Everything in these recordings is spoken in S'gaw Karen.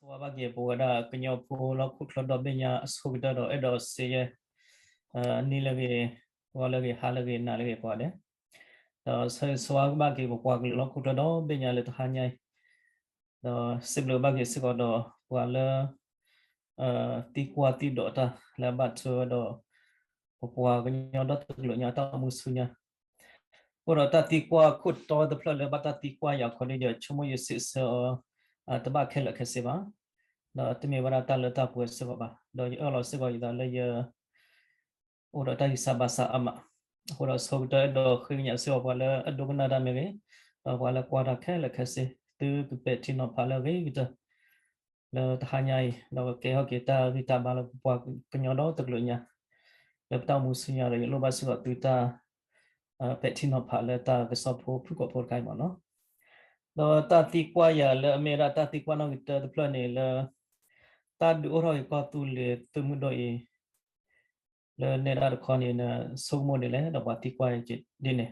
ဆိၣ်ဂ့ၤဘၣ်က့ၤပဝဲဒၣ်ကညီဖိလၢဟီၣ်ခိၣ်ချၢဒီဘ့ၣ်ညါအဆိကတၢၢ်ဒီး အဲၣ်ဒိးစံးယဲၢ် နံၤလၢအဂ့ၤ, ဂီၤလၢအဂ့ၤ, ဟါလၢအဂ့ၤ, နၤလၢအဂ့ၤကိးဂၤဒဲး, ဒီးဆိၣ်ဂ့ၤဆိၣ်ဝါဘၣ်က့ၤပပှၤကလုာ်လၢဟီၣ်ခိၣ်ချၢဒီဘ့ၣ်ညါလၢတဟါညါအံၤ, ဒီးစံးဘျုးဘၣ်က့ၤစ့ၢ်ကီးဒီးပှၤလၢ သံကွၢ်သံဒိးတၢ်လၢအဘၣ်ထွဲဝဲဒီး ပပှၤကညီဒီတကလုာ်ညါအတၢ်အိၣ်မူဆူညါ, အိၣ်ဒီးတၢ်သံကွၢ်ခိၣ်တီတဖျၢၣ်လၢဘၣ်တၢ်သံကွၢ်ယၤခီဒ်ဒီး ဆိကမိၣ်ယစံးဆၢအီၤ တဘၣ်ခဲလၢာ်ခဲဆ့ဘၣ်, ဒီးတမ့ၢ်ဝဲဒၣ်တၢ်လၢတၢ်ပှဲၤစ့ၢ်ကီးဘၣ်, ဒီးယအၢၣ်လီၤစ့ၢ်ကီးယသးလၢယ အိၣ်ဒီးတၢ်ဂံၢ်စၢ်ဘါစၢ်အါမး, အဃိဒီးဆိကတၢၢ်အဲၣ်ဒိးဃ့ကညးစ့ၢ်ကီးပှၤလၢအဒိကနၣ်တၢ်မ့ၢ်ဂ့ၤ, ဒီးပှၤလၢကွၢ်တၢ်ခဲလၢာ်ခဲဆ့, သုကပဲာ်ထံနီၤဖးလၢအဂ့ၤကတၢၢ် လၢတဟါညါအံၤ, ဒီးကကဲထီၣ်က့ၤတၢ်ဂံၢ်တၢ်ဘါလၢပပှၤကညီဒီတကလုာ်ညါ လၢပတၢ်အိၣ်မူဆူညါဒီး ယလိၣ်ဘၣ်စ့ၢ်ကီးသုတၢ် ပဲာ်ထံနီၤဖးလၢတၢ်ကစီၣ်ဖိဖုၣ်ကိာ်ဖိတခါအံၤမ့ၢ်နီၤ. ဒီးတၢ်သံကွၢ်ယၤလၢအမ့ၢ်ဝဲဒၣ်တၢ်သံကွၢ်နီၣ်ဂံၢ်တၢတဖျၢၣ်န့ၣ်လၢ တၢ်ဒုးအိၣ်ထီၣ်က့ၤကီၢ်သူလ့ၤသုးမုၢ်ဒိၣ်အံၤ လၢနဲဒၣ်တခီန့ၣ် နဆိကမိၣ်ဒ်လဲၣ်, ဒီးပှၤသံကွၢ်ဒ်န့ၣ်,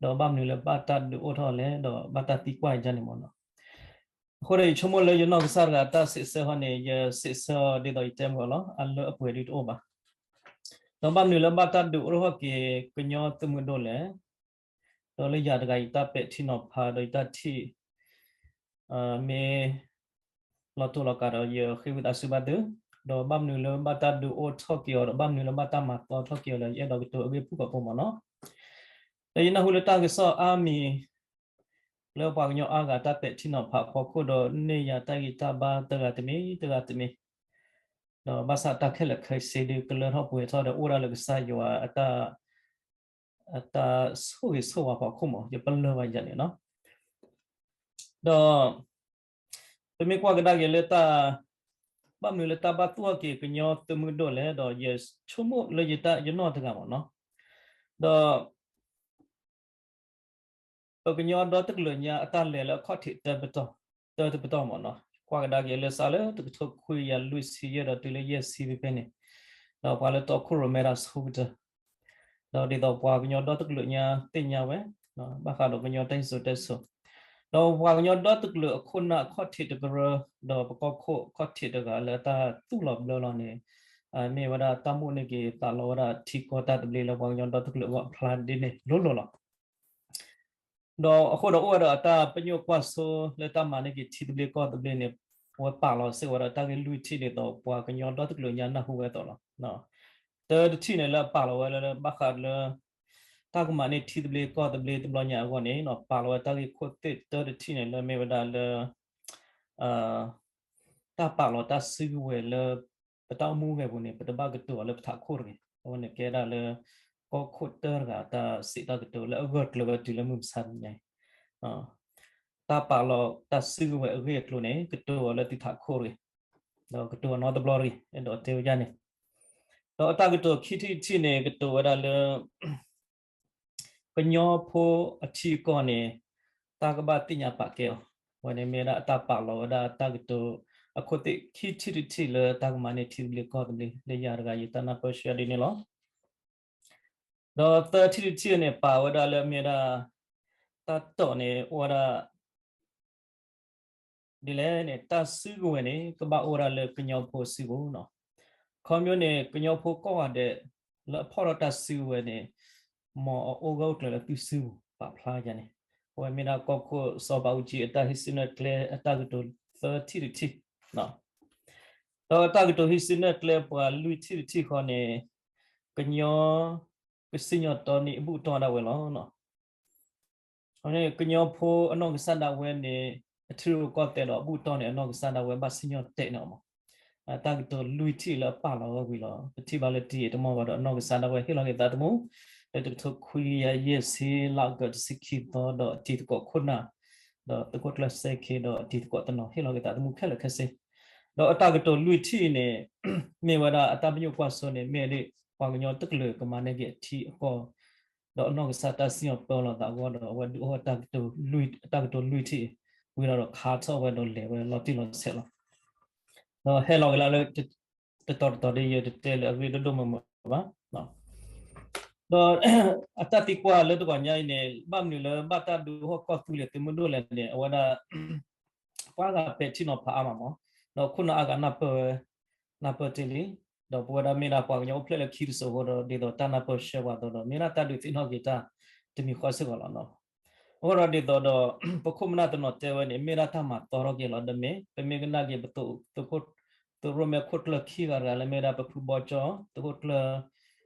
ဒီးဘၣ်မနုၤလၢဘၣ်တၢ်ဒုးအိၣ်ထီၣ်လဲၣ်, ဒီးဘၣ်တၢ်သံကွၢ်ယၤန့ၣ်မ့ၢ်နီၤ. အဃိဒီးယဆိကမိၣ်လၢယနီၢ်ကစၢ်တဂၤတၢ်စံးဆၢဟီန့ၣ် ယစံးဆၢအီၤဒ်သိးယတဲမုၢ်အီၤလီၤ, အလၢအပှဲၤဒုတအိၣ်ဘၣ်. ဒီးဘၣ်မနုၤလၢဘၣ်တၢ်ဒုးအိၣ်ထီၣ်က့ၤကညီသုးမုၢ်ဒိၣ်လဲၣ်, ဒီးလၢယၤတဂၤယတၢ်ပဲာ်ထံနီၤဖးဒီးယတၢ်ထံၣ် မ့ၢ် လီၤတိၢ်လီၤကးဒီးယဃ့ဝံသးစူၤဘၣ်သု, ဒီးဘၣ်မနုၤလၢဘၣ်တၢ်ဒုးအိၣ်ထီၣ်က့ၤအီၤ ဒီးဘၣ်မနုၤလၢဘၣ်တၢ်မၤသီထီၣ်က့ၤအီၤလၢယအဲၣ်ဒိးကတိၤအဂ့ၢ်ဖုၣ်ကိာ်ဖိမ့ၢ်နီၤ. ဒီးယနၢ်ဟူလၢတၢ်ကစီၣ်အါမံၤ လၢပှၤကညီအါဂၤတၢ်ပဲာ်ထံနီၤဖးအဖီခိၣ်ဒီး န့ၢ်ယၤတၢ်ဂံၢ်တၢ်ဘါတဂၤတမံၤ တဂၤတမံၤ, ဒီးဘၣ်ဆၣ်တၢ်ခဲလၢာ်ခဲဆ့ဒုးကလၢထီၣ်ပှဲၤထီၣ်ဒီးအိၣ်ဒၣ်လၢကစၢ်ယွၤအတၢ် အတၢ်ဆိၣ်ဂ့ၤဆိၣ်ဝါဖီခိၣ်မး ယပလၢၢ်ဘၣ်ယၤန့ၣ်နီၤ. ဒီး ပမ့ၢ်ကွၢ်ကဒါက့ၤလၢတၢ် ဘၣ်မနုၤလၢတၢ်ဘၣ်သူၣ်ထီၣ်က့ၤကညီသုးမုၢ်ဒိၣ်လဲၣ်, ဒီးယဆိကမိၣ်လၢယတၢ်ယနီၢ်တဂၤမ့ၢ်နီၤ, ဒီး ပကညီဒီတကလုာ်ညါအတၢ်လဲၤလၢအခီၣ်ထံးတၢတပတီၢ်, တၢတပတီၢ်မ့ၢ်နီၤ, ကွၢ်ကဒါက့ၤလၢစးလၢတကထိခွံကယၤလွံၢ်ဆံယဲၢ်ဒီးတုၤလၢယဲၢ်ဆံဖဲဖဲန့ၣ်, ဒီးပှၤလၢတီခိၣ်ရိၣ်မဲတၢ်ဆိကတၢၢ်, ဒီးဒ်သိးပှၤကညီဒီတကလုာ်ညါသ့ၣ်ညါဝဲ, ဘၣ်ဃးဒီးကညီတၢ်စံၣ်စိၤတဲစိၤ, ဒီးပှၤကညီဒီတကလုာ်အခိၣ်နၢ်အခီၣ်ထံးတကရၢ, ဒီးပကီၢ်ခိၣ်အခီၣ်ထံးတဂၤလၢတၢ်သူၣ်လီၤဘျၢလီၤန့ၣ်, မ့ၢ်ဝဲဒၣ်တၢ်မိၣ်န့ၢ်က့ၤသးလီဝဲဒၣ်ထံကီၢ်တၢ်သဘျ့လၢပှၤကညီဒီတကလုာ်အဂီၢ်အဖျါဒ်န့ၣ်လိၤလိၤလီၤ. ဒီးအဃိဒီးအိၣ်ဝဲဒီးအတၢ်ပညိၣ်ကွၢ်စိလၢတၢ်မၤန့ၢ်က့ၤထံသဘျ့ကီၢ်သဘျ့န့ၣ်, အဝဲပာ်လီၤစ့ၢ်ကီးဝဲဒီးတၢ်ဂ့ၢ်လွံၢ်ထံၣ်ဒ်သိးပှၤကညီဒီတကလုာ်ညါနၢ်ဟူဝဲအသိးလီၤ. တၢတထံၣ်န့ၣ်လၢအပာ်လီၤဝဲလၢဘၣ်ဃးလၢ တၢ်ကမၤန့ၢ်ထံသဘျ့ကီၢ်သဘျ့တဘျီညါအဂီၢ်န့ၣ်, ပာ်လီၤဝဲတၢ်ဂ့ၢ်ခိၣ်သ့ၣ်တၢတထံၣ်န့ၣ်လၢမ့ၢ်ဝဲဒၣ်လၢ တၢ်ပာ်လီၤတၢ်စုကဝဲၤလၢ ပတၢ်အိၣ်မူဂဲၤပူၤန့ၣ် ပတဘၣ်ကတိၤအီၤလၢပထးခိၣ်တဂ့ၤ. အဝဲန့ၣ်ကဲဒၣ်လၢ ကီၢ်ခိၣ်တၢတဂၤတၢ်စံးတၢ်ကတိၤလၢအဂၢၢ်ကျၢၤဝဲတုၤလၢမုၢ်မဆါတနံၤညါအံၤ, တၢ်ပာ်လီၤတၢ်စုကဝဲၤအဂ့ၢ်အကျိၤန့ၣ် ကတိၤအီၤလၢသုထးခိၣ်တဂ့ၤ, ဒီးကတိၤအီၤနီတဘျီတဂ့ၤ, အဲၣ်ဒိးတဲဝဲဒ်န့ၣ် ဒီးအတၢ်ကတိၤခံထံၣ်တထံၣ်န့ၣ် ကတိၤဝဲဒၣ်လၢ ကညီဖိအထံအကီၢ်န့ၣ် တၢ်ကဘၣ်သ့ၣ်ညါပာ်ကဲအီၤ, အဝဲန့ၣ်မ့ၢ်ဝဲဒၣ်အတၢ်ပာ်လီၤဝဲဒၣ်တၢ်ကတိၤ အခိၣ်သ့ၣ်ခံထံၣ်တထံၣ်လၢတၢ်ကမၤန့ၢ်ထံသဘျ့ကီၢ်သဘျ့လၢယၤတဂၤယတၢ်နၢ်ပၢၢ်ဆှၢဒ်န့ၣ်လီၤ. ဒီးသၢထံၣ်တထံၣ်န့ၣ် ပာ်ဝဲဒၣ်လၢအမ့ၢ်ဝဲဒၣ် တၢ်တီၢ်န့ၣ်အိၣ်ဝဲဒၣ် ဒ်လဲၣ်န့ၣ် တၢ်စုကဝဲၤန့ၣ် ကဘၣ်အိၣ်ဝဲဒၣ်လၢကညီဖိစုပူၤနီၤ. ခီဖျိန့ၣ် ကညီဖိကိးဂၤဒဲး လၢအဖီၣ်ထီၣ်တၢ်စုကဝဲၤန့ၣ် မ်အအိၣ်ဂၢၢ်အိၣ်ကျၢၤလၢသုစုပူၤ ပာ်ဖျါယၤန့ၣ်, အဝဲမ့ၢ်ဒၣ်ကီၢ်ခိၣ်စီၤဘးအူကၠံအတၢ်ဟံးစုနဲၣ်ကျဲအတၢ်ကတိၤသၢထံၣ်တထံၣ်, ဒီးတၢ်ကတိၤဟံးစုနဲၣ်ကျဲပှၤလွံၢ်ထံၣ်တထံၣ်ဃီန့ၣ် ကညီကစံၣ်ညီၣ်တီနံၤအဘူၣ်တီၢ်ဒၣ်ဝဲလီၤ. ကညီဖိအနီၢ်ကစၢ်ဒၣ်ဝဲန့ၣ် အထံရူၢ်ကီၢ်သဲးဒီးအဘူၣ်တီၢ်န့ၣ် အနီၢ်ကစၢ်ဒၣ်ဝဲဘၣ်စံၣ်ညီၣ်တဲာ်န့ၣ်အီၤမး, တၢ်ကတိၤလွံၢ်ထံၣ်လၢအပာ်လီၤဝဲဝံၤလီၤ. ပထံၣ်ဘၣ်လၢတယံာ်တမီၢ်ဘၣ်ဒီး အနီၢ်ကစၢ်ဒၣ်ဝဲဟ့ၣ်လီၤက့ၤသးသမူ လၢတကထိခွံကယၤယဲၢ်ဆံ လါအီကူးတဆံခံသီ ဒီးအတံၤသကိးခိၣ်နၢ် ဒီးသုးခိၣ်ကျၢၢ်စဲခ့ ဒီးအတံၤသကိးတနီၤ ဟ့ၣ်လီၤက့ၤသးသမူခဲလၢာ်ခဲဆ့, ဒီးအတၢ်ကတိၤလွံၢ်ထံၣ်အံၤန့ၣ် မ့ၢ်ဝဲဒၣ်အတၢ်ပညိၣ်ကွၢ်စိန့ၣ် မ့ၢ်ဒ်ပှၤကညီတကလုာ်ကမၤန့ၢ်က့ၤအထံအကီၢ် ဒီးအနီၢ်ကစၢ်တၢ်စံၣ်ညီၣ်ပၢလီၤသးအဂီၢ်ဒီး အဝဲဒုးအိၣ်တၢ်ကတိၤလွံၢ်ထံၣ် ဝံၤဒီးခါထီၣ်ဝဲဒီးလဲၤဝဲလီၤတံၢ်လီၤဆဲးလီၤ. ဒီးဟဲလီၤက့ၤလၢ တတီၤတတီၤဒ်ယတတဲလၢအဂ့ၢ်ဒိၣ်ဒိၣ်မုၢ်မုၢ်ဘၣ်. ဒီးအတၢ်သံကွၢ်လၢတဂီၤညါအံၤန့ၣ် ဘၣ်မနုၤလၢဘၣ်တၢ်ဒုးအိၣ်ထီၣ်ကီၢ်သူလ့ၤသုးမုၢ်ဒိၣ်လဲၣ်န့ၣ် အဝဲဒၣ် ပှၤဂၤပဲာ်ထံနီၤဖးအါမးမး, ဒီးခိၣ်နၢ်အါဂၤနၢ်ပၢၢ်ဝဲ, နၢ်ပၢၢ်တ့ၢ်လံ, ဒီးပဝဲဒၣ်မ့ၢ်ဒၣ်ပှၤကညီအိၣ်ဖျဲၣ်လၢခံတစိၤအဃိဒီး ဒ်သိးတၢ်နၢ်ပၢၢ်ဆှၢပှၤအသိးဒီး မ့ၢ်ဒၣ်တၢ်ဒုးသ့ၣ်နီၣ်က့ၤတၢ်တမံၤဃီစ့ၢ်ကီးလီၤနီၤ. အဃိဒီးဒ်သိးဒီး ပခိၣ်ပနၢ်တနီၤတဲဝဲန့ၣ် မ့ၢ်ဒၣ်တၢ်မၤသီထီၣ်က့ၤလီၤ. ဒီးမ့ၢ် ပမ့ၢ်ကနၣ်က့ၤပသုး, သုးရိၣ်မဲခိၣ်ကျၢၢ်ခံဂၤတဂၤလၢမ့ၢ်ဒၣ်ပဖုဘီကၠီ, သုးခိၣ်ကျၢၢ်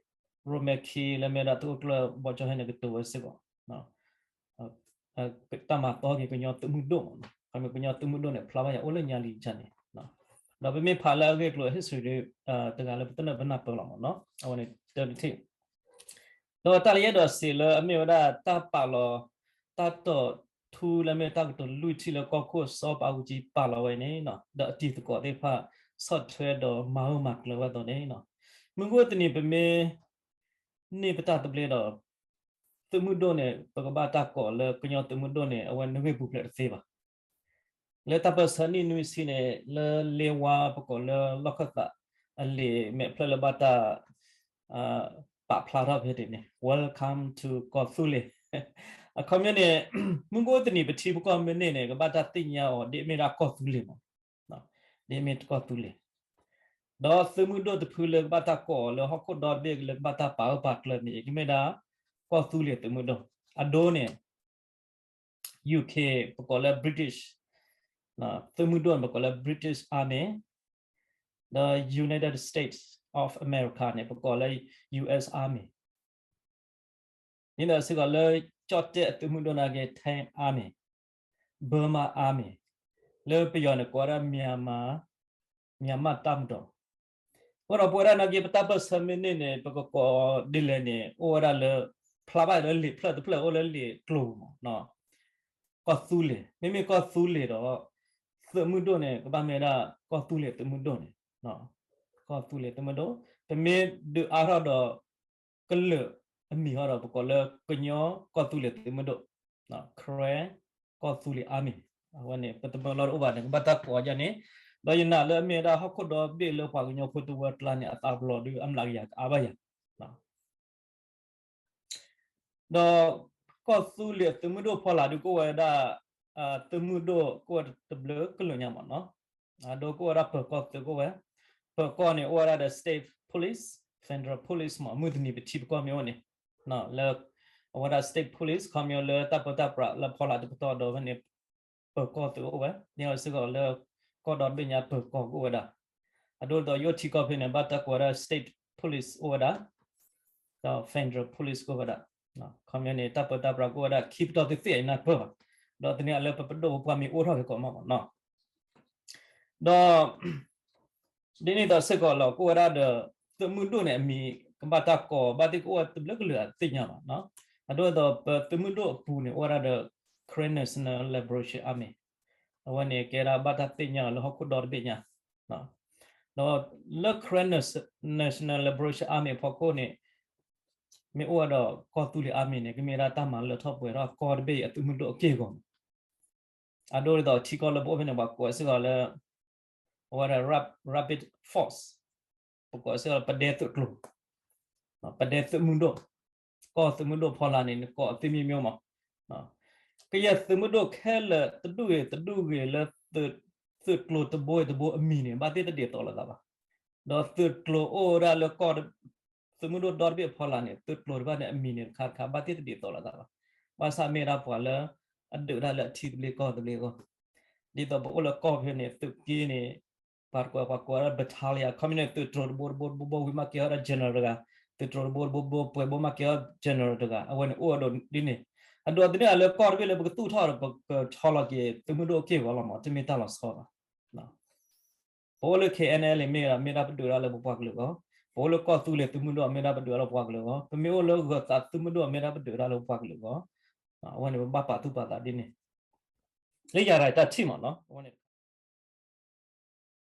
ရိၣ်မဲခံလၢမ့ၢ်ဒၣ်သုးခိၣ်ကျၢၢ်ဘီကၠီဟဲန့ၣ် ကတိၤဝဲစ့ၢ်ကီး တၢ်မၤသီက့ၤကညီသုးမုၢ်ဒိၣ်မးနီၤ. ခီမ့ၢ်ကညီသုးမုၢ်ဒိၣ်န့ၣ် ဖျါဘၣ်ယၤအိၣ်လၢညါလံယါန့ၣ်, ဒီးပမ့ၢ်ဖးလၢအဂ့ၢ်အကျိၤ history ဒ် တဂၤလၢပတနၢ်ပၢၢ်လီၤမးနီၤ. အဝဲန့ၣ်တၢ်တထံၣ် ဒီးတၢ်လၢယအဲၣ်ဒိးစံးလၢအမ့ၢ်ဝဲဒၣ်တၢ်ပာ်လီၤ တၢ်တိာ်ထူလၢမ့ၢ်တၢ်ကတိၤလွံၢ်ထံၣ်လၢကီၢ်ခိၣ်စီၤပၤအူကၠံပာ်လီၤဝဲန့ၣ် ဒီးအတံၤသကိးသ့ၣ်တဖၣ်ဆီၣ်ထွဲဒီးမၤအၢမၤကျၢၤဝဲအသိးန့ၣ်, မုၢ်ဂီၢ်တနံၤပမ့ၢ် န့ၢ်ပတၢ်သဘျ့ဒီး သုးမုၢ်ဒိၣ်န့ၣ် ပကဘၣ်တၢ်ကိးလၢကညီသုးမုၢ်ဒိၣ်န့ၣ် အဝဲနဂ့ၢ်ပူၤဖျဲးတသ့ဘၣ်. လၢတၢ်ပၢၢ်ဆၢနံၣ်နွံဆံန့ၣ် လၢလ့ဝါပကိးလၢလီၢ်ခၢၣ်သး အလံာ်မဲာ်ဖျၢၣ်လၢဘၣ်တၢ် ပာ်ဖျါထီၣ်ဖဲန့ၣ်န့ၣ် Welcome to ကီၢ်သူလ့ၤ အခီပညီန့ၣ် မုၢ်ဂီၢ်တနံၤပထံပကီၢ်မ့ၢ်န့ၢ်န့ၣ် ကဘၣ်တၢ်သ့ၣ်ညါအီၤဒ်အမ့ၢ်ဒၣ်ကီၢ်သူလ့ၤမး ဒ်အမ့ၢ်ကီၢ်သူလ့ၤ, ဒီးသုးမုၢ်ဒိၣ်တဖုလၢကဘၣ်တၢ်ကိးအီၤလၢဟီၣ်ခိၣ်ဒီတဘ့ၣ်လၢကဘၣ်တၢ်ပာ်အၢပာ်ကျၢၤမ့ၢ် ကမ့ၢ်ဒၣ် ကီၢ်သူလ့ၤသုးမုၢ်ဒိၣ်, အဒိန့ၣ် UK ပကိးလၢ British, သုးမုၢ်ဒိၣ်န့ၣ် ပကိးလၢ British Army, ဒီး United States of America န့ၣ် ပကိးလၢ US Army ဒ်န့ၣ်စ့ၢ်ကီးလၢ ကၠီၣ်တဲၣ်အသုးမုၢ်ဒိၣ်နာ်က့ Tang Army, Burma Army, လၢပယီၤန့ၣ်ကိးဝဲဒၣ် မြန်မာ့တပ်မတော်, အဃိဒီးပဝဲဒၣ်နာ်က့ ပတၢ်ပၢၢ်ဆၢမ့ၢ်န့ၢ်န့ၣ် ပကကိးဒ်လဲၣ်န့ၣ် အိၣ်ဝဲဒၣ်လၢ ဖျါဘၣ်လၢလံာ်ဖျၢၣ်တဖျၢၣ်အိၣ်လၢလံာ်ကျိၤမး ကီၢ်သူလ့ၤ, မ့မ့ၢ်ကီၢ်သူလ့ၤဒီး သုးမုၢ်ဒိၣ်န့ၣ် ကဘၣ်မ့ၢ်ဝဲဒၣ်ကီၢ်သူလ့ၤသုးမုၢ်ဒိၣ်န့ၣ်, ကီၢ်သူလ့ၤသုးမုၢ်ဒိၣ်, ပမ့ၢ်ဒုးအါထီၣ်ဒီး ကလုာ်အမံၤဟီဒီး ပကိးလၢကညီကီၢ်သူလ့ၤသုးမုၢ်ဒိၣ်, Karen ကီၢ်သူလ့ၤ Army, အဝဲန့ၣ် ပတမၢလီၤတအိၣ်ဘၣ်န့ၣ် ကဘၣ်တၢ်ကိးအီၤဒ်န့ၣ်, ဒီးယနာ်လၢအမ့ၢ်ဝဲဒၣ်ဟီၣ်ခိၣ်ဒီဘ့ၣ်လၢပှၤကညီဖိတဝၢကျါန့ၣ် အသးပလီၤဒုးအမျးကယၤကအါဘၣ်ယၤ ဒီးကီၢ်သူလ့ၤသုးမုၢ်ဒိၣ်ဖီလာ်ဒုးကအိၣ်ဝဲဒၣ် သုးမုၢ်ဒိၣ်ကအိၣ်ဝဲတဘျုးကလုာ်ညါမးနီၤ, အဒိကအိၣ်ဝဲဒၣ်ပၢၤကီၢ်သုးကအိၣ်ဝဲ, ပၢၤကီၢ်န့ၣ် အိၣ်ဝဲဒၣ်ဒီး state police, federal police မး မုၢ်တနံၤပထံပကီၢ်မ့ၢ်အိၣ်န့ၣ်, လၢ အဝဲဒၣ် state police ခီပညီလၢတၢ်ပၢတၢ်ပြးလၢဖီလာ်တပတီၢ်ဒီးဖဲန့ၣ် ပၢၤကီၢ်သုးအိၣ်ဝဲ, န့ၣ်စ့ၢ်ကီးလၢ ကီၢ်ဒီတဘ့ၣ်ညါပၢၤကီၢ်ကအိၣ်ဝဲဒၣ်, အဒိဒီးယအိၣ်ထံကီၢ်ဖဲန့ၣ် ဘၣ်တၢ်ကိးဝဲဒၣ် state police အိၣ်ဝဲဒၣ် ဒီး federal police ကအိၣ်ဝဲဒၣ်, ခီပညီန့ၣ် တၢ်ပၢတၢ်ပြးကအိၣ်ဝဲဒၣ် ခံပတီၢ်သ့ၣ်သ့ၣ်အံၤနၢ်ပၢၢ်ဘၣ်, ဒီးသန့ၤလၢပပဒိၣ်ပပှၢ်မ့ၢ်အိၣ်ထီၣ်က့ၤကိးမးမးနီၤ, ဒီး ဒ်န့ၣ်ဒီးစ့ၢ်ကီးလီၤ ကအိၣ်ဝဲဒၣ်ဒီး သုးမုၢ်ဒိၣ်န့ၣ် အမံၤကဘၣ်တၢ်ကိးဘၣ်သ့ၣ်ကအိၣ်ဝဲတဘျုးကလုာ်အသ့ၣ်ညါလီၤ, အဒိဒီးပသုးမုၢ်ဒိၣ်အပူၤန့ၣ် အိၣ်ဝဲဒၣ်ဒီး Karen National Liberation Army, အဝဲန့ၣ်ကဲဒၣ်ဘၣ်တၢ်သ့ၣ်ညါလၢဟီၣ်ခိၣ်ဒီတဘ့ၣ်ညါ, ဒီးလၢ Karen National Liberation Army အဖီခိၣ်န့ၣ် မ့ၢ်အိၣ်ဝဲဒီးကီၢ်သူလ့ၤ Army န့ၣ် ကမ့ၢ်ဒၣ်တၢ်မၤလၢထီၣ်ပှဲၤထီၣ်ကီၢ်တဘ့ၣ်အံၤအသုးမုၢ်ဒိၣ်အက့ၢ်အဂီၤမး, အဒိဒ်သိးထံကီၢ်လၢပအိၣ်ဖဲန့ၣ် ပှၤကိးစ့ၢ်ကီးလၢ အဝဲဒၣ် Rapid Force, ပကိးစ့ၢ်ကီးလၢပဒဲသုးကျိၤ, ပဒဲသုးမုၢ်ဒိၣ်, ကီၢ်သုးမုၢ်ဒိၣ်ဖီလာ်န့ၣ် နကိးအသ့မံမ့ၢ်မး, ကယဲၢ်သုးမုၢ်ဒိၣ်ခဲလၢာ်တဒူၣ်ဂ့ၤတဒူၣ်ဂ့ၤလၢ သုးကျိၤတဘိတဘိအမံၤန့ၣ် ဘၣ်သ့ၣ်တဒ်သိးလိာ်သးဘၣ်, ဒီးသုးကျိၤအိၣ်ဝဲဒၣ်လၢကီၢ် သုးမုၢ်ဒိၣ်ဒီတဘ့ၣ်အဖီလာ်န့ၣ် သုးကျိၤတဖၣ်န့ၣ် အမံၤန့ၣ်တခါတခါ ဘၣ်သ့ၣ်တဒ်သိးလိာ်သးဘၣ်. ဘၣ်ဆၣ်မ့ၢ်ဒၣ်ပှၤလၢ အဒုးတၢ်လၢအထံသဘျ့ကီၢ်သဘျ့အဂီၢ်, ဒ်သိးပအိၣ်လၢကီၢ်ဖဲန့ၣ် သုးက့န့ၣ် ပှၤတကွဲးပှၤကွဲးဝဲဒၣ် battalion ခီမ့ၢ်န့ၣ် သုးတြိၤတဘိတဘိတဘိဘိဝံၤမးကဲထီၣ်ဒၣ် general တဂၤ, သုးတြိၤတဘိတဘိတဘိပှဲၤဘိမးကဲထီၣ် general တဂၤ, အဝဲန့ၣ်အိၣ်ဝဲဒၣ်ဒ်န့ၣ်, အဒိဒ်န့ၣ်လၢကီၢ်တဘ့ၣ်လၢပကသူၣ်ထီၣ်ဒီးပကဆီလီၤက့ၤသုးမုၢ်ဒိၣ်အက့ၢ်အဂီၤလီၤမး တမ့ၢ်တၢ်လီၤဆီဘၣ်. ပအိၣ်လၢ KNLA မ့ၢ်ဂ့ၤ မ့ၢ်ဒၣ်ပဒုးတၢ်လၢပပှၤကလုာ်အဂီၢ်, ပအိၣ်လၢကီၢ်သူလ့ၤသုးမုၢ်ဒိၣ် မ့ၢ်ဒၣ်ပဒုးတၢ်လၢပပှၤကလုာ်အဂီၢ်, ပမ့ၢ်အိၣ်လၢဂၢၤသးသုးမုၢ်ဒိၣ် မ့ၢ်ဒၣ်ပဒုးတၢ်လၢပပှၤကလုာ်အဂီၢ်, အဝဲန့ၣ်ပဘၣ်ပာ်သူၣ်ပာ်သးဒ်န့ၣ်, လၢယၤတၢ်တၢ်ထံၣ်မးနီၤ အဝဲန့ၣ် ကီၢ်ဒီတဘ့ၣ်ည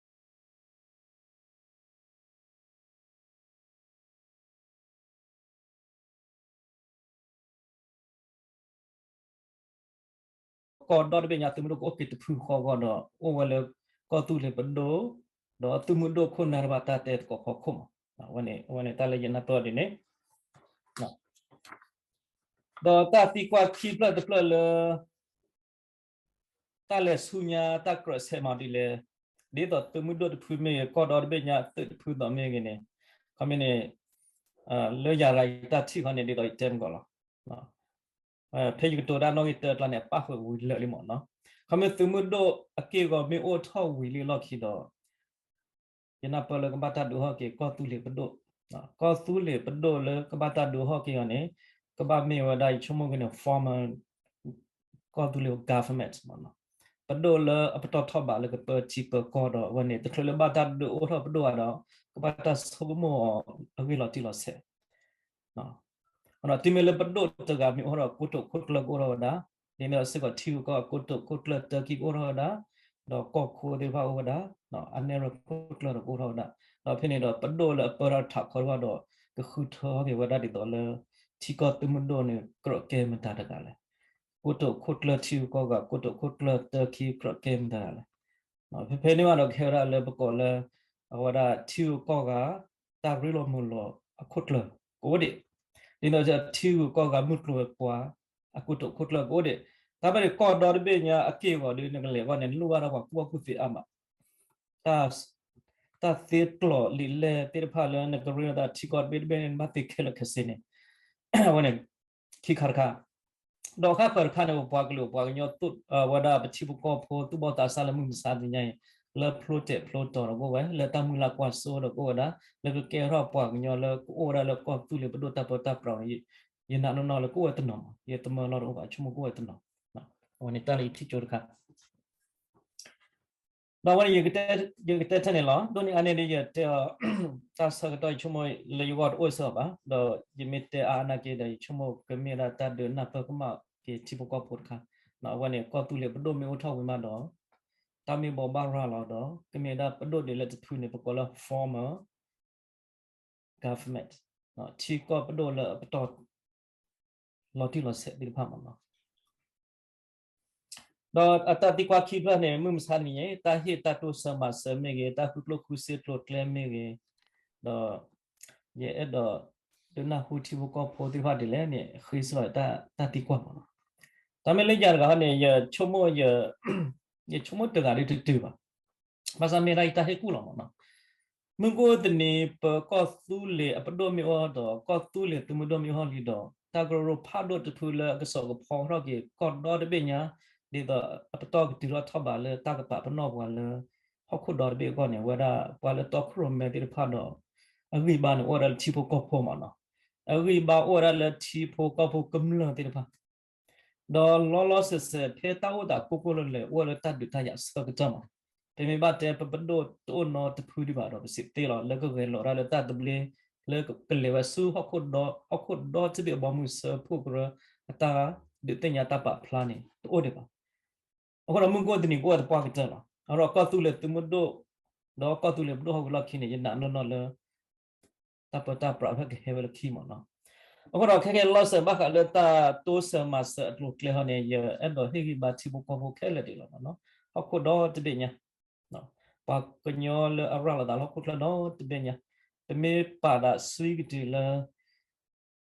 ါသုးမုၢ်ဒိၣ်ကအိၣ်က့ၤတဖုဃီအဂီၢ်ဒီး အိၣ်ဝဲလၢကီၢ်သူလ့ၤပဒိၣ်, ဒီးသုးမုၢ်ဒိၣ်ခိၣ်နၢ်တဘၣ်တၢ်တဲသကိးဖီခိၣ်မး, အဝဲန့ၣ်တၢ်လၢယနၢ်ပၢၢ်ဒ်န့ၣ်, ဒီးတၢ်သံကွၢ်ခံဖျၢၣ်တဖျၢၣ်လၢ တၢ်လဲၤဆူညါတၢ်ကြၢးဆဲးမၤဒ်လဲၣ်, ဒ်သိးသုးမုၢ်ဒိၣ်တဖုမ့ၢ်ဂ့ၤ ကီၢ်ဒီတဘ့ၣ်ညါသုးတဖုသိးမ့ၢ်ဂ့ၤန့ၣ်, ခီမ့ၢ်န့ၣ် လၢယၤရၤယတၢ်ထံၣ်ဃီန့ၣ် ဒ်သိးယတဲမုၢ်ကီးလီၤ. ဖဲယကတိၤတၢ်နီၣ်ဂံၢ်တၢတကျါန့ၣ် အပၣ်ဃုာ်ဝံၤလၢာ်လံမ့ၢ်နီၤ. ခီမ့ၢ်သုးမုၢ်ဒိၣ်အက့ၢ်အဂီၤမ့ၢ်အိၣ်ထီၣ်ဝံၤလံလီၢ်ခံဒီး ယနၢ်ပၢၢ်လၢကဘၣ်တၢ်ဒုးဟီၣ်က့ၤကီၢ်သူလ့ၤပဒိၣ်, ကီၢ်သူလ့ၤပဒိၣ်လၢကဘၣ်တၢ်ဒုးဟီၣ်က့ၤအီၤန့ၣ် ကဘၣ်မ့ၢ်ဝဲဒၣ်ယဆိကမိၣ်က့ၤန့ၣ် former ကီၢ်သူလ့ၤ government မ့ၢ်နီၤ, ပဒိၣ်လၢအပတီၢ်ထီၣ်ဘးလၢကပၢထံပၢကီၢ်ဒီး အဝဲန့ၣ် တချုးလၢဘၣ်တၢ်ဒုးအိၣ်ထီၣ်ပဒိၣ်ဘၣ်ဒီး ကဘၣ်တၢ်ဆိကမိၣ်အီၤအဂ့ၢ်လီၤတံၢ်လီၤဆဲး ဒီးတုၤမ့ၢ်လၢပဒိၣ်တဂၤမ့ၢ်အိၣ်ထီၣ်ဒီး ကိတိာ်ခိၣ်ကျၢၢ်ကအိၣ်ထီၣ်ဝဲဒၣ်, ဒ်န့ၣ်ဒီးစ့ၢ်ကီးထံဂုၤကီၢ်ဂၤကိတိာ်ခိၣ်ကျၢၢ်တၢခံကအိၣ်ထီၣ်ဝဲဒၣ်, ဒီးကီၢ်ခိသ့ၣ်တဖၣ်အိၣ်ဝဲဒၣ်, အနဲၣ်ရခိၣ်ကျၢၢ်ဒီးကအိၣ်ထီၣ်ဝဲဒၣ်, ဒီးဖဲန့ၣ်ဒီးပဒိၣ်လၢအပၢထီၣ်ထးခီတဖၣ်ဒီး ကဃုထၢဟီၣ်က့ၤဝဲဒၣ်ဒ်သိးလၢ ထံကီၢ်သုးမုၢ်ဒိၣ်န့ၣ် ကြၢးကဲမတၤတဂၤလဲၣ်, ကိတိာ်ခိၣ်ကျၢၢ်ထံဂုၤကီၢ်ဂၤ ကိတိာ်ခိၣ်ကျၢၢ်တၢခံကြၢးကဲမတၤတဂၤလဲၣ် ဖဲဖဲန့ၣ်ဘၣ်ဒီးကဟဲဝဲဒၣ်လၢပကိးလၢ အဝဲဒၣ်ထံဂုၤကီၢ်ဂၤ တၢ်ရ့လိာ်မုာ်လိာ်အခိၣ်ကျၢၢ်ကအိၣ်ဒံး, ဒ်သိးထံဂုၤကီၢ်ဂၤမုၢ်ကျိၤဝဲၤကွာ် အကိတိာ်ခိၣ်ကျၢၢ်ကအိၣ်ဒံး, တၢ်ဖဲန့ၣ်ကီၢ်ဒီတဘ့ၣ်ညါအက့ၢ်အဂီၤဒီး နကလဲၤအဂီၢ်န့ၣ် နလိၣ်ဘၣ်ဒီးပှၤကူၣ်ဘၣ်ကူၣ်သ့အါမး, တၢ်သ့ကျိာ်လံာ်လဲၢ်သ့ၣ်တဖၣ်လၢ နကရ့လိာ်သးထံကီၢ်တဘ့ၣ်တဘ့ၣ်န့ၣ် နဘၣ်သ့ခဲလၢာ်ခဲဆ့န့ၣ် အဝဲန့ၣ် ခံခါတခါ, ဒီးဃၣ်ဃၢၤတခါန့ၣ် ပပှၤကလုာ်ပှၤကညီ ဝဲဒၣ်ပထံဖိကီၢ်ဖိသူၣ်ဘီၣ်သးစၢ်လၢမုၢ်မဆါတနံၤညါအံၤ လၢဖျိတဲာ်ဖျိတီၤဒီးကအိၣ်ဝဲ လၢတၢ်မုၢ်လၢ်ကွၢ်စိဒီးကအိၣ်ဝဲဒၣ် လၢကကဲထီၣ်ပှၤကညီလၢကအိၣ်ဝဲဒၣ်လၢကီၢ်သူလ့ၤပဒိၣ်တၢ်ပၢတၢ်ပြးန့ၣ် ယနာ်နီၢ်နီၢ်လၢကအိၣ်ဝဲတနီၤမး ယတမၢလီၤတအိၣ်ဘၣ် ဆိကမိၣ်ကအိၣ်ဝဲတနီၤ, အဝဲန့ၣ်တၢ်လၢယထံၣ်ကၠိတခါ ဒီးအဝဲန့ၣ် ယကတဲထဲန့ၣ်လီၤ. ဒိၣ်န့ၢ်အါန့ၢ်ဒ်ယတဲအီၤ တၢ်ဆၢကတီၢ်ယဆိကမိၣ်လၢယဂီၢ်တအိၣ်စ့ၢ်ကီးဘၣ်, ဒီးယမ့ၢ်တဲအါအါနာ်က့ဒီး ယဆိကမိၣ်ကမ့ၢ်ဒၣ်တၢ်ဒုးနၢ်ပၢၢ်ကမၣ်က့ၤထံဖိကီၢ်ဖိတခါ, အဝဲန့ၣ် ကီၢ်သူလ့ၤပဒိၣ်မ့ၢ်အိၣ်ထီၣ်ဝံၤမးဒီး တၢ်မ့ၢ်ဘိးဘၣ်ရၤလီၤဒီး ကမ့ၢ်ဒၣ်ပဒိၣ်ဒ်လဲၣ်တဖုန့ၣ် ပကိးလၢ former government, ထံကီၢ်ပဒိၣ်လၢအပတီၢ် လီၤတံၢ်လီၤဆဲးသ့ၣ်တဖၣ်မးနီၤ. ဒီးအတၢ်သံကွၢ်ခံဖျၢၣ်န့ၣ် မုၢ်မဆါတနံၤအံၤ တၢ်ဟ့ၣ်တၢ်တိစၢၤမၤစၢၤမ့ၢ်ဂ့ၤ, တၢ်ဃုကျိၣ်ဃုစ့ကျိၤကျဲမ့ၢ်ဂ့ၤ, ဒီး ယအဲၣ်ဒိး ဒုးနၢ်ဟူထံဖိကီၢ်ဖိသ့ၣ်တဖၣ်ဒ်လဲၣ်န့ၣ် ဃ့စ့ၢ်ကီးတၢ်သံကွၢ်မးနီၤ. တၢ်မ့ၢ်လၢယၤတဂၤန့ၣ် ယဆိကမိၣ် ယဆိကမိၣ်တဂၤဒ်တတုၤဘၣ်. ဘၣ်ဆၣ်မ့ၢ်ဒၣ်ယတၢ်ဟ့ၣ်ကူၣ်လီၤမးနီၤ. မုၢ်ကအိၣ်တနံၤ ပကီၢ်သူလ့ၤအပဒိၣ်မ့ၢ်အိၣ်ဒီး ကီၢ်သူလ့ၤသုးမုၢ်ဒိၣ်မ့ၢ်အိၣ်ထီၣ်လံဒီး တၢ်ကရၢကရိဖးဒိၣ်တဖုလၢအကစီၣ်ကဖီထီၣ်က့ၤ ကီၢ်ဒီတဘ့ၣ်ညါ ဒ်သိးအပတီၢ်ကတုၤထီၣ်ထီၣ်ဘးလၢတၢ်ကပာ်ပနီၣ်ပှၤလၢ ဟီၣ်ခိၣ်ဒီတဘ့ၣ်အဂီၢ်န့ၣ် အဝဲဒၣ်ပှၤလၢတီခိၣ်ရိၣ်မဲသ့ၣ်တဖၣ်ဒီး အဂံၢ်ဘါန့ၣ်အိၣ်ဝဲဒၣ်လၢထံဖိကီၢ်ဖိမးနီၤ. အဂံၢ်ဘါအိၣ်ဝဲဒၣ်လၢထံဖိကီၢ်ဖိကမျၢၢ်သ့ၣ်တဖၣ် ဒီးလီၤလီၤဆဲးဆဲး ဖဲတၢ်အိၣ်သးကိၢ်ကိၢ်လၢလဲၤ အိၣ်ဝဲလၢတၢ်ဒုးတၢ်ယၤအဆၢကတီၢ်မး, ပမ့ၢ်ဘၣ်တဲပပဒိၣ်တအိၣ်နီတဖုဒံးဘၣ်ဒီး ပစံးသ့လီၤ လၢကဂဲၤလိာ်တၢ်လၢတၢ်သဘျ့ လၢကလဲၤဝဲဆူဟီၣ်ခိၣ်ဒီ ဟီၣ်ခိၣ်ဒီတဘ့ၣ်အဘီအမုၢ်စၢဖှိၣ်ကရၢ အတၢ်ဒုးသ့ၣ်ညါတၢ်ပာ်ဖျါန့ၣ် တအိၣ်ဒံးဘၣ်. အဃိဒီးမုၢ်ကအိၣ်တနံၤကအိၣ်ဝဲသပှၢ်ကတၢၢ်လီၤ. အဃိဒီးကီၢ်သူလ့ၤသုးမုၢ်ဒိၣ် ဒီးကီၢ်သူလ့ၤပဒိၣ်ဟီၣ်ကဝီၤလီၢ်ခံန့ၣ် ယနာ်နီၢ်နီၢ်လၢ တၢ်ပၢတၢ်ပြးဖဲကဟဲဝဲလၢခံမးနီၤ. အဃိဒီးခဲကဲလီၤစၢၤဘၣ်ဃးလၢတၢ်တိစၢၤမၤစၢၤအကျိၤအကျဲဟီန့ၣ် ယအဲၣ်ဒိးဟ့ၣ်ဂံၢ်ဘါထံဖိကီၢ်ဖိခဲလၢာ်ဒံးလီၤမးနီၤ. ဟီၣ်ခိၣ်ဒီတဘ့ၣ်ညါ ပှၤကညီလၢအရၤလီၤသးလၢဟီၣ်ခိၣ်ချၢဒီတဘ့ၣ်ညါ ပမ့ၢ်ပာ်သးဆှံကတုၤလၢ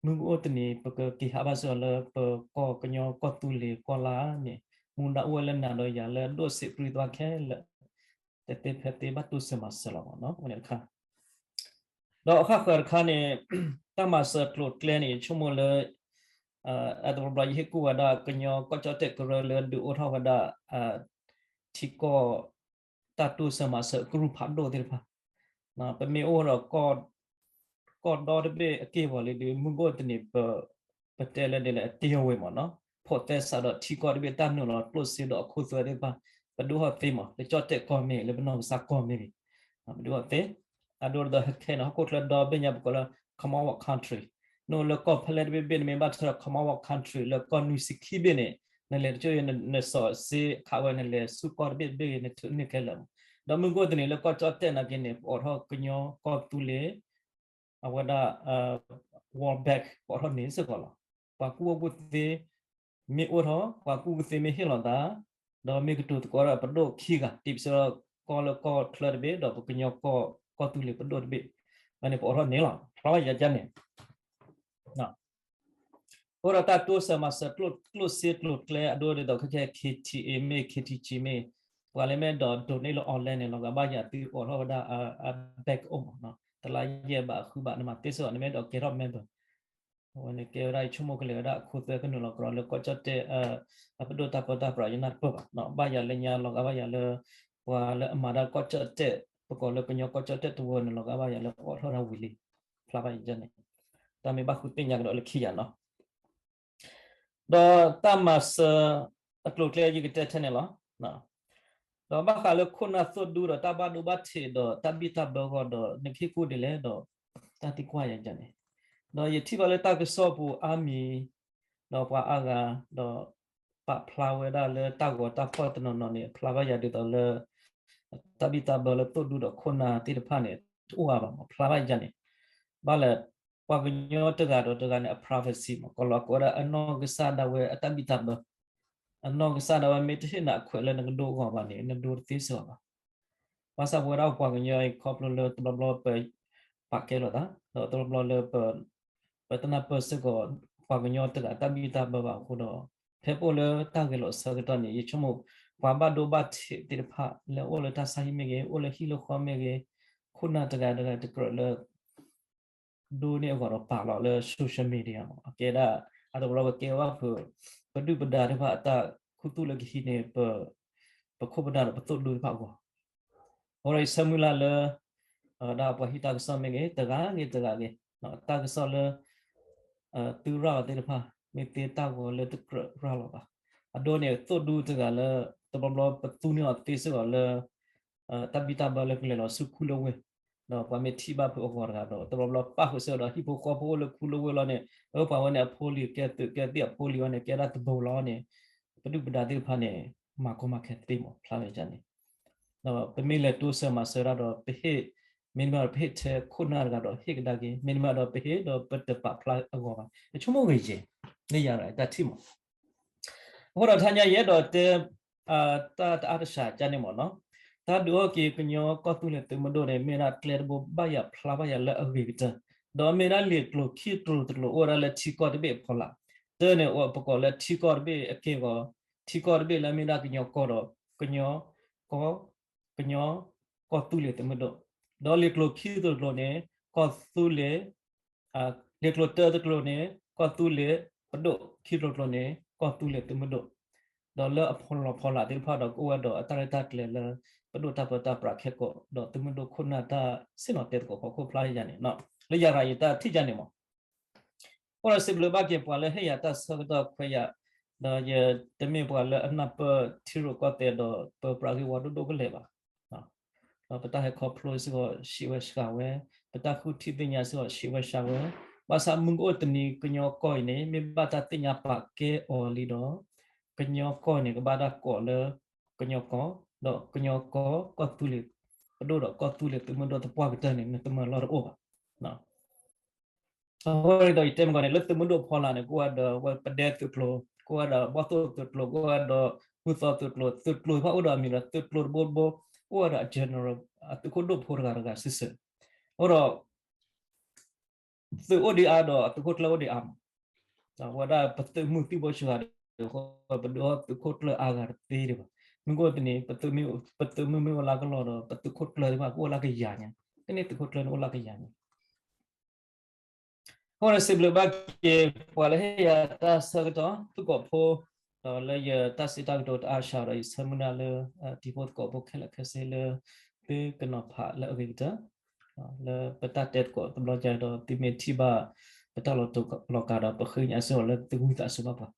မုၢ်ကအိၣ်တနံၤ ပကက့ၤဟးဘၣ်စ့ၢ်ကီးလၢပကီၢ်ကညီကီၢ်သူလ့ၤကီၢ်လါန့ၣ် မူဒါအိၣ်ဝဲလၢနၤဒီးယၤလၢအဒိၣ်စံးပြံသးခဲလၢာ် တသ့ဖဲသ့ဘၣ်တိစၢၤမၤစၢၤလီၤမးနီၤ အဝဲန့ၣ်တခါ ဒီးအဃၣ်ဃၢၤတခါန့ၣ် တၢ်မၤစၢၤကျိၤကျဲန့ၣ် ယဆိကမိၣ်လၢ အတဘျီဘျီယဟ့ၣ်ကူၣ်ဝဲဒၣ်ကညီကီၢ်ကၠီၣ်တဲၣ်ကရၢလၢဒုးအိၣ်ထီၣ်ဝဲဒၣ် ထံကီၢ် တၢ်တိစၢၤမၤစၢၤကရူၢ်ဖးဒိၣ်သ့ၣ်တဖၣ် ပမ့ၢ်အိၣ်ဒီး ကီၢ်ဒီတဘ့ၣ်အက့ၢ်အဂီၤလံဒီး မုၢ်ကအိၣ်တနံၤ ပ ပတဲလၢဒ်လဲၣ် အတ့ၢ်အဝဲမးနီၤ ဖိးသဲစးဒီးထံကီၢ်တဘ့ၣ်တၢ်နုာ်လီၤကျိၣ်စ့ဒီးအခိသွဲသ့ၣ်တဖၣ် ပဒုးဟီၣ်သ့မး လၢကၠီၣ်တဲၣ်ကီၢ်မ့ၢ်ဂ့ၤ လၢပနီၢ်ကစၢ်ကီၢ်မ့ၢ်ဂ့ၤ ပဒုးဟီၣ်သ့ အဒိဒီးဟဲခဲန့ၣ် ဟီၣ်ခိၣ်ချၢဒီဘ့ၣ်ညါပကိးလၢ Commonwealth country နအိၣ်လၢကီၢ်ဖဲလဲၣ်တဘ့ၣ်ဘ့ၣ် နမ့ၢ်ဘၣ်ထွဲဒီး Commonwealth country လၢကီၢ်နွံဆံခံဘ့ၣ်န့ၣ် နလဲၤတကၠိၢ်အံၤ နစီၤစ့ခးဝဲ နလဲၤဆူကီၢ်တဘ့ၣ်တဘ့ၣ်ဂ့ၤ နထုးန့ၢ်ခဲလၢာ်မး ဒီးမုၢ်ကအိၣ်တနံၤလၢကီၢ်ကၠီၣ်တဲၣ်နာ်က့န့ၣ် ပအိးထီၣ်ကညီကီၢ်သူလ့ၤ အဝဲဒၣ် World Bank ပအိးထီၣ်န့ၣ်စ့ၢ်ကီးလီၤ. ပှၤကူၣ်ဘၣ်ကူၣ်သ့ မ့ၢ်အိၣ်ထီၣ် ပှၤကူၣ်ဘၣ်ကူၣ်သ့မ့ၢ်ဟ့ၣ်လီၤသး ဒီးမ့ၢ်ကတိၤသကိးဒီးပဒိၣ်ခံဂၤ တံၤပစၢၤကီၢ်လၢကီၢ်ချၢတဘ့ၣ် ဒီးပကညီကီၢ် ကီၢ်သူလ့ၤပဒိၣ်တဘ့ၣ် အန့ၣ်ပအိးထီၣ်န့ၣ်လီၤ. ဖျါယၤကန့ၣ် အဃိဒီးတၢ်တိစၢၤမၤစၢၤကျိၣ်စ့ကျိၤကျဲအဒိဒ်သိးခဲခဲ K T A မ့ၢ် K T G မ့ၢ် ပှၤလၢမ့ၢ်အဲၣ်ဒိးဒိးန့ၢ်လၢ online န့ၣ် လီၤဂာ်ဘၣ်ယၤသုအိးထီၣ်ဝဲဒၣ်အ bank အိၣ်မး, တလါယဲၢ်ဘးဃုဘး နမၤသ့စ့ၢ်ကီး နမ့ၢ်အဲၣ်ဒိးကဲထီၣ် member အဝဲန့ၣ်ကဲဝဲဒၣ် ယဆိကမိၣ်ကလဲၤဝဲဒၣ်အခိသွဲကနုာ်လီၤကရီလၢကီၢ်ကၠီၣ်တဲၣ် အပဒိၣ်တၢ်ပၢတၢ်ပြးယနၢ်တပၢၢ်ဘၣ်, ဘၣ်ယၤလၢညါလီၤဂာ်ဘၣ်ယၤလၢ ပှၤလၢအမၤတၢ်ကီၢ်ကၠီၣ်တဲၣ် ပကိးလၢကညီကီၢ်ကၠီၣ်တဲၣ်တဝၢန့ၣ် လီၤဂာ်ဘၣ်ယၤလၢအိးထီၣ်တၢ်ဝံၤလံ, ဖျါဘၣ်ယၤန့ၣ်, တၢ်မ့ၢ်ဘၣ်ဃုသ့ၣ်ညါကဒီးလၢခံယၤနီၤ ဒီးတၢ်မၤစၢၤအကျိၤအကျဲယကတဲထဲန့ၣ်လီၤ. ဒီးဘၣ်ဃးလၢခိၣ်နၢ်သိၣ်ဒူဒီးတၢ်ဘၣ်ဒိဘၣ်ထံးဒီးတၢ်ဘံၣ်တၢ်ဘၢအဂီၢ်ဒီး နကဟ့ၣ်ကူၣ်ဒ်လဲၣ်ဒီး တၢ်သံကွၢ်ယၤန့ၣ်, ဒီးယထံၣ်ဘၣ်လၢတၢ်ကစီၣ်ပူၤအါမံၤ ဒီးပှၤအါဂၤ ဒီးပာ်ဖျါဝဲဒၣ်လၢတၢ်ဂီၤတၢ်ဖီၣ်တနီၤနီၤန့ၣ် ဖျါဘၣ်ယၤဒ်သိးလၢ တၢ်ဘံၣ်တၢ်ဘၢလၢသိၣ်ဒူဒီးခိၣ်နၢ်သ့ၣ်တဖၣ်န့ၣ် တအိၣ်အါဘၣ်မး ဖျါဘၣ်ယၤန့ၣ်, ဘၣ်လဲၣ် ပှၤကညီတဂၤဒီးတဂၤန့ၣ် အ privacy မး ကီးလီၤကိးဝဲဒၣ်အနီၢ်ကစၢ်ဒၣ်ဝဲအတၢ်ဘံၣ်တၢ်ဘၢ, အနီၢ်ကစၢ်ဒၣ်ဝဲမ့ၢ်တဟ့ၣ်နၤအခွဲးလၢနကဒိအဂီၢ်ဘၣ်န့ၣ် နဒိတသ့စ့ၢ်ကီးဘၣ်. ဘၣ်ဆၣ်ပဝဲဒၣ်ပှၤကညီအံၤခီဖျိလၢတဘျီဘျီပ ပာ်ကဲလိာ်သး ဒီးတဘျီဘျီလၢ ပတနၢ်ပၢၢ်စ့ၢ်ကီး ပှၤကညီတဂၤတၢ်ဘံၣ်တၢ်ဘၢဘၣ်အဃိဒီး ဖဲပအိၣ်လၢတၢ်ဂဲၤလိာ်အဆၢကတီၢ်န့ၣ် ယဆိကမိၣ် ပှၤဘၣ်ဒိဘၣ်ထံးသ့ၣ်တဖၣ် လၢအိၣ်လၢတၢ်ဆါဟံၣ်မ့ၢ်ဂ့ၤ အိၣ်လၢဟံၣ်လၢဃီမ့ၢ်ဂ့ၤ ခိၣ်နၢ်တဂၤတဂၤတကြၢးလၢ ဒိန့ၢ်အဂီၢ်ဒီးပာ်လီၤလၢ social media မး အကဲဒၣ် အတဘျီကကဲဘၣ်ဖုး ပဒုၣ်ပဒါသ့ၣ်တဖၣ်အတၢ်ခူသူၣ်လၢကဟံးန့ၢ် ပခိၣ်ပနၢ်ဒီးပသိၣ်ဒူသ့ၣ်တဖၣ်အဂီၢ် အဃိဒီးယဆၢမုၢ်လၢ်လၢ ဒၣ်ပှၤဟံးတၢ်ကစီၣ်မ့ၢ်ဂ့ၤ တဂၤဂ့ၤတဂၤဂ့ၤ တၢ်ကစီၣ်လၢ သုရၣ်အီၤသ့ၣ်တဖၣ် မ့ၢ်သ့တၢ်ဂီၤလၢတကြၢးရၤလီၤဘၣ်. အဒိန့ၣ် သိၣ်ဒူတဂၤလၢ တဘျီဘျီပသူန့ၢ်အီၤသ့စ့ၢ်ကီးလၢ တၢ်ဘံၣ်တၢ်ဘၢလၢကလဲၤလီၤဆူခူလၢဝ့ၢ် ဒီးပှၤမ့ၢ်ထံၣ်ဘၣ်ဖုးအဂီၢ်တဂၤဒီး တဘျီဘျီပၣ်ဃုာ်စ့ၢ်ကီးဒီးဟံၣ်ဖိဃီဖိအိၣ်လၢခူလၢဝ့ၢ်လီၤန့ၣ် အပှၤဝဲန့ၣ်အဖိလံၤကဲသုးကဲသံၣ်အဖိလံၤဝဲန့ၣ် ကဲဒၣ်တဘိလီၤန့ၣ် ပဒုၣ်ပဒါသ့ၣ်တဖၣ်န့ၣ် မၤကီမၤခဲသ့မး ဖျါဝဲန့ၣ် ဒီးပမ့ၢ်လဲၤတိစၢၤမၤစၢၤဒၣ်ဒီး ပဟ့ၣ် မ့တမ့ၢ်ဒီးပဟ့ၣ်ထဲခိၣ်နၢ်တဂၤဒီးဟ့ၣ်ကဒါက့ၤ မ့တမ့ၢ်ဒီးပဟ့ၣ်ဒီးပတပာ်ဖျါအဂီၢ်ဘၣ် ယဆိကမိၣ်ဂ့ၤယဲၢ် လၢယၤတၢ်ထံၣ်မး အဃိဒီးတဟါညါယအဲၣ်ဒိးတဲ တၢ်တအါတစှၤကန့ၣ်မးနီၤ တၢ်ဒုးအီၣ်က့ၤကညီကီၢ်သူလ့ၤသုးမုၢ်ဒိၣ်န့ၣ် မ့ၢ်ဒၣ်ကျဲတဘိဘၣ်ယၤဖျါဘၣ်ယၤလၢအဂ့ၤကတၢၢ် ဒီးမ့ၢ်ဒၣ်လံာ်ကျိၤခံကျိၤတကျိၤအိၣ်ဝဲဒၣ်လၢထံကီၢ်တဘ့ၣ်အဖီလာ် တၢ်န့ၣ် ပကိးလၢထံကီၢ်တဘ့ၣ်အက့ၢ်အဂီၤ ထံကီၢ်တဘ့ၣ်လၢမ့ၢ်ဒၣ်ကညီကီၢ်ဒီး ကညီကီၢ် ကညီကီၢ်သူလ့ၤသုးမုၢ်ဒိၣ် ဒီးလံာ်ကျိၤခံကျိၤတကျိၤန့ၣ် ကီၢ်သူလ့ၤ လံာ်ကျိၤတၢတကျိၤန့ၣ် ကီၢ်သူလ့ၤပဒိၣ် ခံကျိၤတကျိၤန့ၣ် ကီၢ်သူလ့ၤသုးမုၢ်ဒိၣ် ဒီးလၢအဖီလာ်ဖီလာ်သ့ၣ်တဖၣ်ဒီးကအိၣ်ဝဲဒီးအတၢ်ရဲၣ်တၢ်ကျဲၤလၢ ပဒိၣ်တၢ်ပၢတၢ်ပြးခဲကိး ဒီးသုးမုၢ်ဒိၣ်ခိၣ်နၢ်တၢ်ဆ့ၣ်နီၤတဲသကိးဖီခိၣ်ဖျါယၤန့ၣ် လၢယၤရၤယတၢ်ထံၣ်ယၤန့ၣ်မး အဃိဒီးစံးဘျုးဘၣ်က့ၤပှၤလၢဟ့ၣ်ယၤတၢ်ဆၢကတီၢ်ခွဲးယာ် ဒီးယတမ့ၢ်ပှၤလၢအနၢ်ပၢၢ်ထံရူၢ်ကီၢ်သဲးဒီးပပြးဂ့ၢ်ဝီဒိၣ်ဒိၣ်ကလဲာ်ဘၣ်. ဒီးပတၢ်ဟဲခီဖျိစ့ၢ်ကီးဆံးဝဲစှၤဝဲ, ပတၢ်ဃုထံၣ်သ့ၣ်ညါစ့ၢ်ကီးဆံးဝဲစှၤဝဲ, ဘၣ်ဆၣ်မုၢ်ကအိၣ်တနံၤကညီကီၢ်အံၤန့ၣ် မ့ၢ်ဘၣ်တၢ်သ့ၣ်ညါပာ်ကဲအီၤလံဒီး ကညီကီၢ်န့ၣ် ကဘၣ်တၢ်ကိးလၢ ကညီကီၢ်, ဒီးကညီကီၢ် ကီၢ်သူလ့ၤပဒိၣ်ဒီးကီၢ်သူလ့ၤသုးမုၢ်ဒိၣ်သပှၢ်ကတၢၢ်န့ၣ် နတမၢလီၢ်တအိၣ်ဘၣ်. အဝဲဒီးယတဲမ့ၢ်ကီးန့ၣ် လၢသုးမုၢ်ဒိၣ်ဖီလာ်န့ၣ် ကအိၣ်ဝဲဒီးဝဲပဒဲသုးကျိၤ, ကအိၣ်ဝဲဒီးဘီၣ်သိၣ်သုးကျိၤ, ကအိၣ်ဝဲဒီးမုၢ်သီသုးကျိၤ, သုးကျိၤတဖၣ်အိၣ်ဒီးအမံၤဒီးသုးကျိၤတဘိတဘိ, အိၣ်ဝဲဒီးအ general အသုးခိၣ်ဒိၣ်ဖိတဂၤတဂၤစုာ်စုာ်, အဃိဒီး သုးအိၣ်ဒံးအါဒီးအသုးခိၣ်ကျၢၢ်အိၣ်ဒံးအါမး, ဒီးဝဲဒၣ်ပသုးမုၢ်သံၣ်ဘိစှၤဒီး ပဒုးအီၣ်သုးခိၣ်ကျၢၢ်အါဂၤတသ့ဒံးဘၣ်. မ့ၢ်ကအိၣ်တနံၤ ပသုးမုၢ်အိၣ်လၢကလီၢ်ဒီး ပသုးခိၣ်ကျၢၢ်သ့ၣ်တဖၣ်ကအိၣ်လၢကယၤညါ, တန့ၢ်သုးခိၣ်ကျၢၢ်န့ၣ်အိၣ်လၢကယၤညါ အဃိန့ၣ်စံးဘျုးဘၣ်က့ၤ ပှၤလၢဟ့ၣ်ယၤတၢ်ဆၢကတီၢ် သုးကိးဖိ, ဒီးလၢယတၢ်စံးတၢ်ကတိၤတအါစှၤဒီး ယဆၢမုၢ်လၢ်လၢ တံၤဖိသကိးဖိခဲလၢာ်ခဲဆ့လၢ သုကနီၤဖးလၢအဂ့ၤကတၢၢ်, လၢပတၢ်တဲသကိးတဘျီကဒီး သုမ့ၢ်ထံၣ်ဘၣ် ပတၢ်လီၤတူာ်လီၤကာ်ဒီး ပဃ့ကညးစ့ၢ်ကီးလၢသုဝံသးစူၤဘၣ်ပှၤ,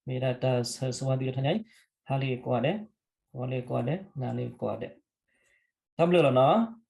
မ့ၢ်ဒၣ်တၢ်ဆၢဂ့ၤဆၢဝါသုတဟါညါအံၤ, ဟါလၢကိးဂၤဒဲး, ဂီၤလၢကိးဂၤဒဲး, နၤလၢကိးဂၤဒဲး, တၢ်ဘျုးလီၤနီၤ.